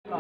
A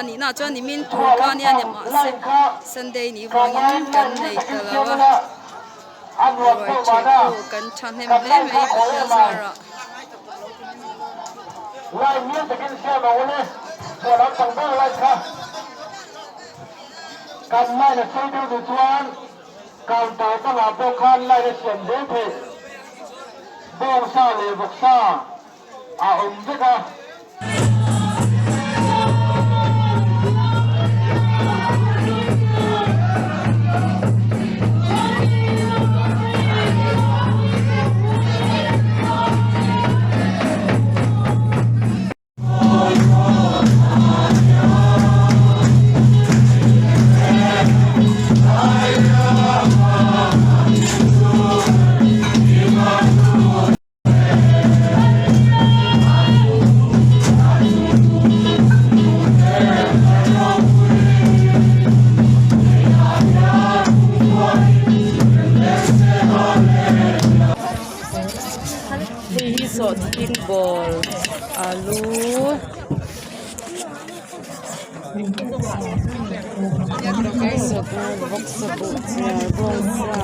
nih na chuan nimin tur kha ania ni mahse Sunday nih vangin kan nei ta lo a ruai ṭheh pawh kan ṭhahnem hle mai Pathian zarah. Hei hi sawhthing ball alu vawksa buhchiar bawngsa.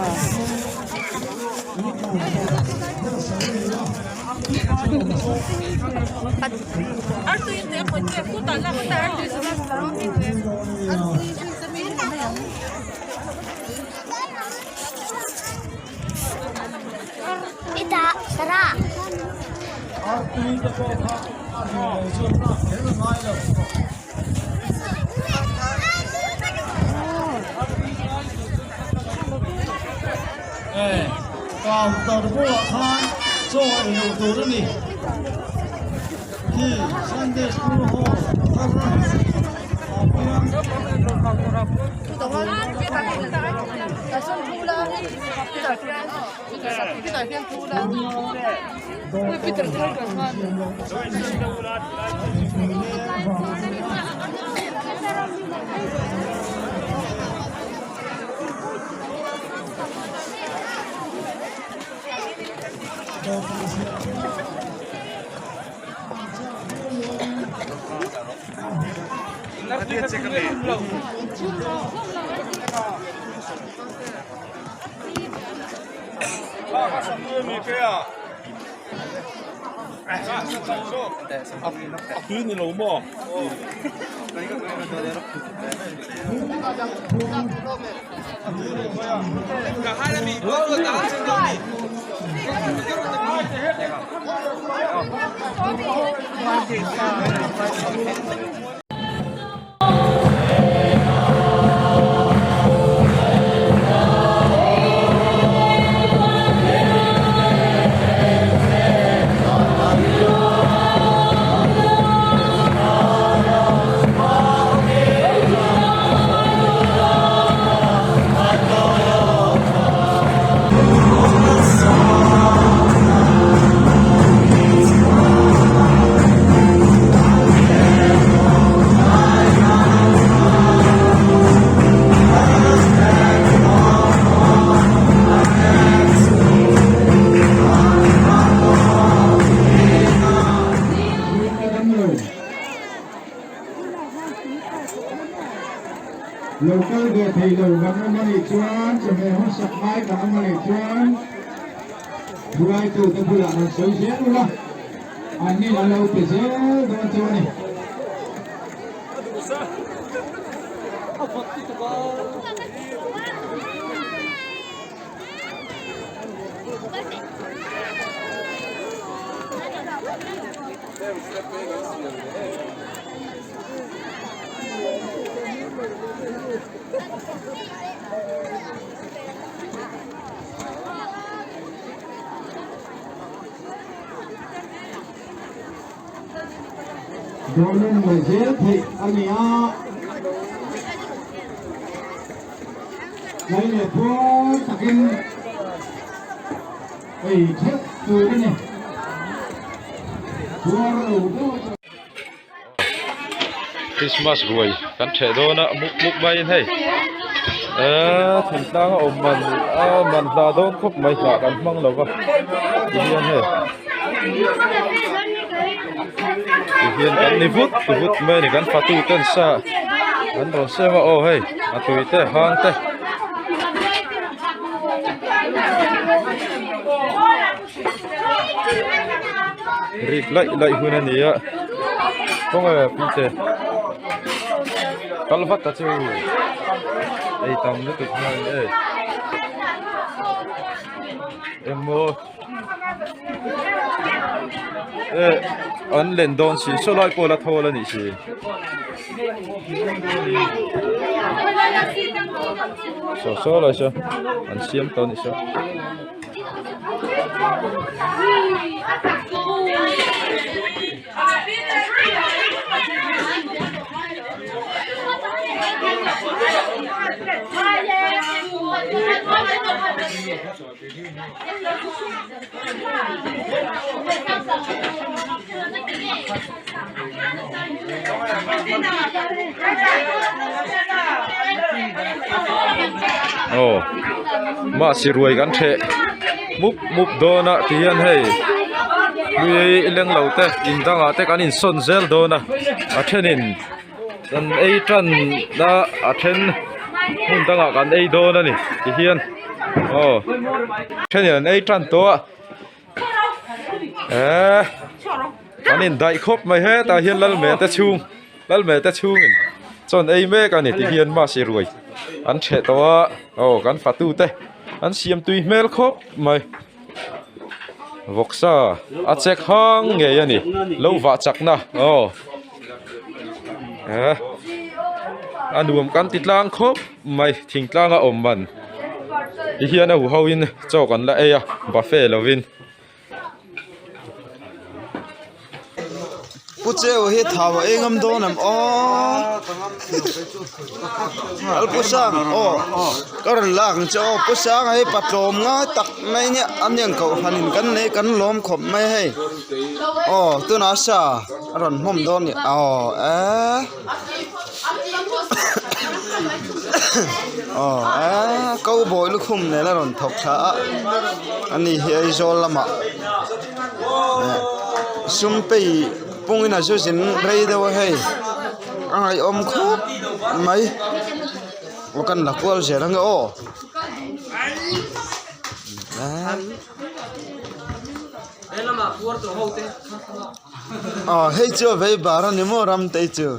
Lo kal ve thei lo kan awm a nih chuan chawhmeh hawngsak ngai kan awm a nih chuan hruaitute bulah rawn sawi zel ula an nin an lo pe zel dawn chu a ni. Dawnlung leh zel theih a ni a. Tlai leh puar takin ei theuh tur a ni. Puar lo deuh a. Christmas ruai kan theh dawn a muk muk maiin hei eee thingtlang a awm man a man hla dawn khawp mai hlah kan hmang lo va tihian hei tihian kan ni vut vut mai a ni kan fatu ten sa an rawn sem a aw hei a tui te hang te. Rik laih laih hun a ni a khawnge pute kal vat ta chu ei tam lutuk hian e engmaw e an len dawn si saw lai pawh la thawl a nih si. Saw saw lai saw an siam tawh a nih saw. Aw mahse ruai kan theh mup mup dawn a ti hian hei hlui leng lo te in dangah te kan insawn zel dawn a a thenin kan ei tan a a then hmun dangah kan ei dawn a ni ti hian aw thenin an ei tan tawh a. Eee an indaih khawp mai hetah hian lalme te chhung lalme te chhungin chawn ei mek a ni ti hian mahse ruai an ṭheh tawh a aw kan fatu te an siam tui hmel khawp mai vawksa a chek hang ngei a ni lo vah chakna aw eee a nuam kan ti tlang khawp mai thingtlang a awm man. Ti hian a huho in chaw kan la ei a buffet lovin. Pu Cheu hi thau a ei ngam dawn em aw Al Pu Sang aw ka rawn lak ang che aw Pu Sanga hi patlawm ngai tak mai nia a niang kohhran in kan nei kan lawm khawp mai hei aw tunah sa a rawn hmawm dawn a ni aw eee. Aw eee cowboy lukhum nen a rawn thawk thla a ani hi Aizawl lamah eh sum pay pungin a zu zin rei deuh a hei. a ngaihawm khawp mai aw kan la kual zel ange aw. Aw hei chu a vei bar a ni maw Ramtei chu.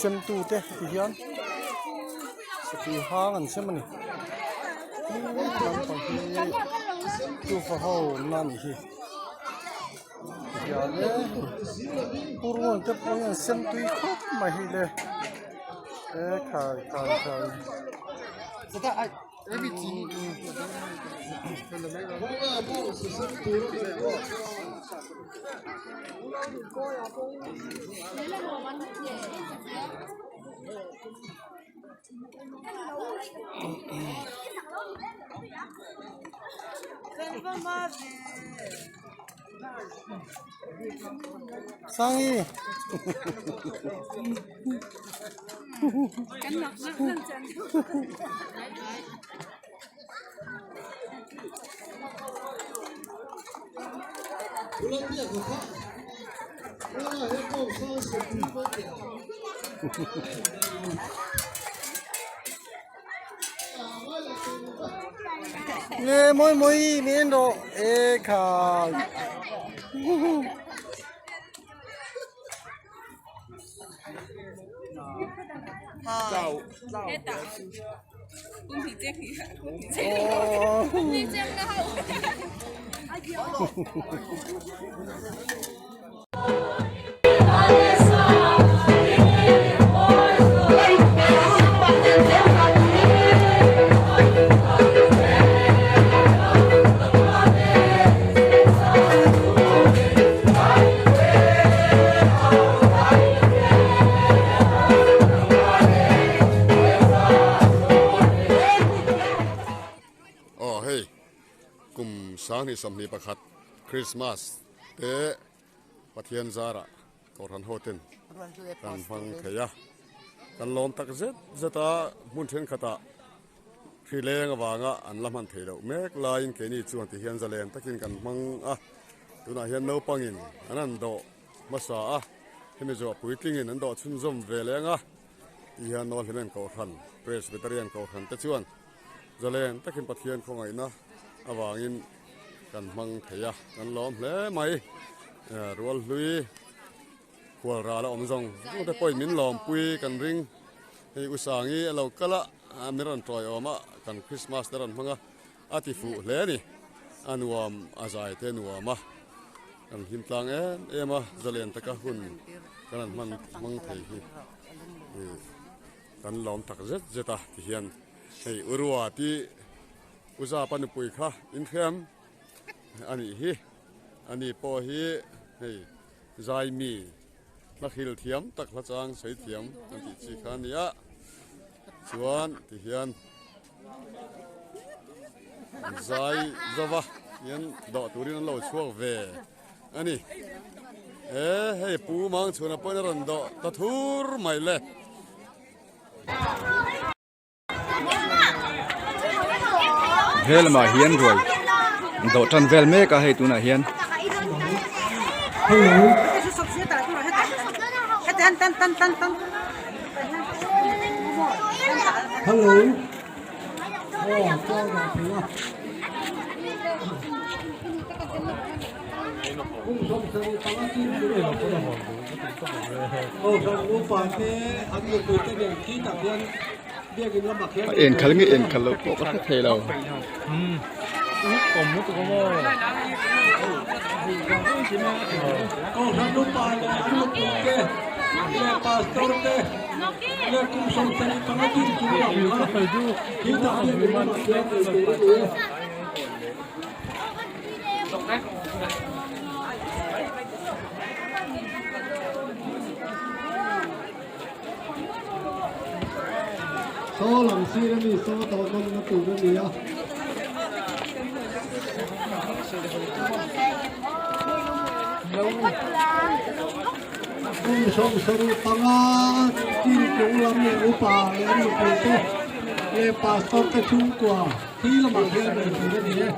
Semtu te ti hian sakhi hang an sem a ni naupang hi tufa ho awmna a nih hi tihian e purun te pawh hian sem tui khawp mai hi le e khai khai khai. Sangi Nge mawi mawi min en rawh e khai. Aw hei kum 2021 Christmas te Pathian zarah Kohhran hoten kan hmang thei a, kan lawm tak zet zet a, hmun thenkhatah hri leng avanga an la hman theih loh mek laiin keini chuan ti hian zalen takin kan hmang a, tunah hian naupangin an han dawh hmasa a, hemi zawh puitlingin an dawh chhunzawm ve leng a, ti hian Nawlhlimen Kohhran, Presbyterian Kohhran te chuan zalen takin Pathian khawngaihna avangin kan hmang thei a, kan lawm hle mai. Rual hlui khual ral a awm zawng zawng te pawhin min lawmpui kan ring. Hei U Sangi a lo kal a, min rawn tawiawm a, kan Christmas te rawn hmang a, a ti fuh hle a ni. A nuam, a zai te nuam a, kan hlim tlang em em a, zalen taka hun kan han hman hmang thei hi kan lawm tak zet zet a tihian hei U Ruati U Zapa nupui kha inhriam a nih hi. Ani pawh hi hei zaimi hla hril thiam tak hla chang sawi thiam kan tih chi kha a ni a chuan tihian zai zova hian dawh turin an lo chhuak ve a ni e hei pu mang chhuna pawhin a rawn dawh ta thur mai le. He lamah hian ruai dawh tan vel mek a hei tunah hian. A en khalh nge en khalh loh pawh ka hre thei lo. Saw lam sir a mi saw tawh nawmna tur a ni a. Kum 75 chin chung lam leh upa leh an nupui te leh pastor te chhungkua thi lamah hian ei tur a ni e.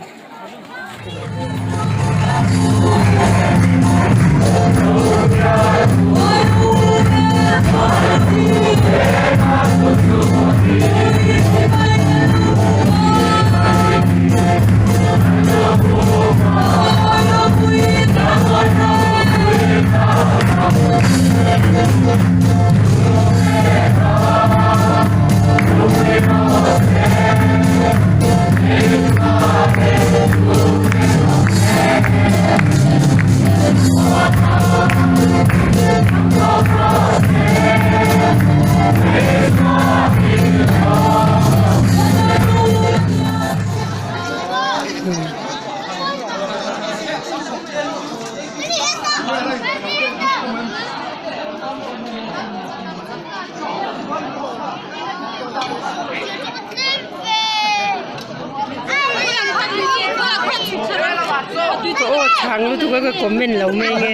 Aw chhang lutuk a ka comment lo mai nge.